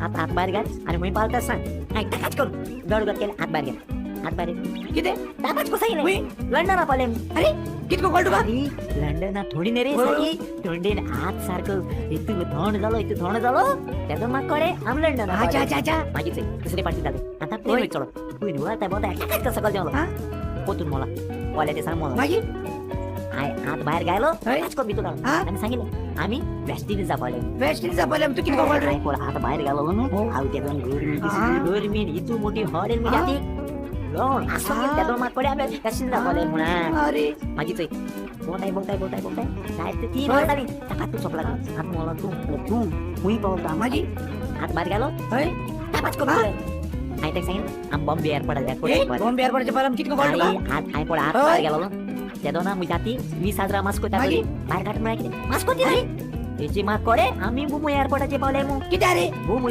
आत हात भायर घाल आनी खंय पावता सांग. हांवें टाकाच करून दोळ उगत केले, हात भायर गेले, हात भायर गेले. कितें? टाकाच कसं खंय? गेले लंडना पावले. अरे, कितको कळ्ळो तुका? अरे, लंडना थोडी न्ही रे. होय. सारकी थंडेन हात सारको इतू थंड जालो, इतू थंड जालो, तेजो म्हाका कळ्ळें आम लंडना. अच्छा अच्छा अच्छा. मागीर चोय दुसरे पार्टी जाले. आतां प्लेन होय. वयर चडो पयलीं वता बोता टाकाच कसो सकयल देंवलो. हा? पोतून मोला पोल्याचे सांग मोला. मागीर? हांवें हात भायर घायलो. हय? टाकाच करून भितर घालो. हा? आनी सांगिल्लें आमी वेस्ट इंडिजा पावले. वेस्ट इंडिजा पळयल्या, तूं कितको कळ्ळो रे? हांवें पळय हात भायर घालो न्हू. हो. हांव तेदोन गरमी हा. दिसली, गरमीन इतू मोठी हॉडेल म्हणजे हा. ती लोण आसलो. हा. तेदोन म्हाका कळ्ळें आमी वेस्ट इंडिजा पावले म्हणून. अरे. मागीर चोय बोताय बोताय बोताय बोताय जायत ते 3 हय. वर जाली. ताका तूं सोंपला हात मोलो तूं तूं खूंय पावता. मागीर? हात भायर घालो. हय. ताकाच करून हा? हांवें ताका सांगिल्लें आमी बॉम्बे एअरपोर्टार. ए, बॉम्बे एअरपोर्टाच्या पावला कितको कळ्ळो तुका? हात हांवें पळय हात हय. भायर गेलो तेदोना म्हजी जाती 20,000 मास्को. मागीर? भायर काडटा म्हळ्यार कितें मास्को ती तेची म्हाका कळ्ळें आमी मुंबय एअरपोर्टाचेर पावले मू. कितें रे? मुंबय.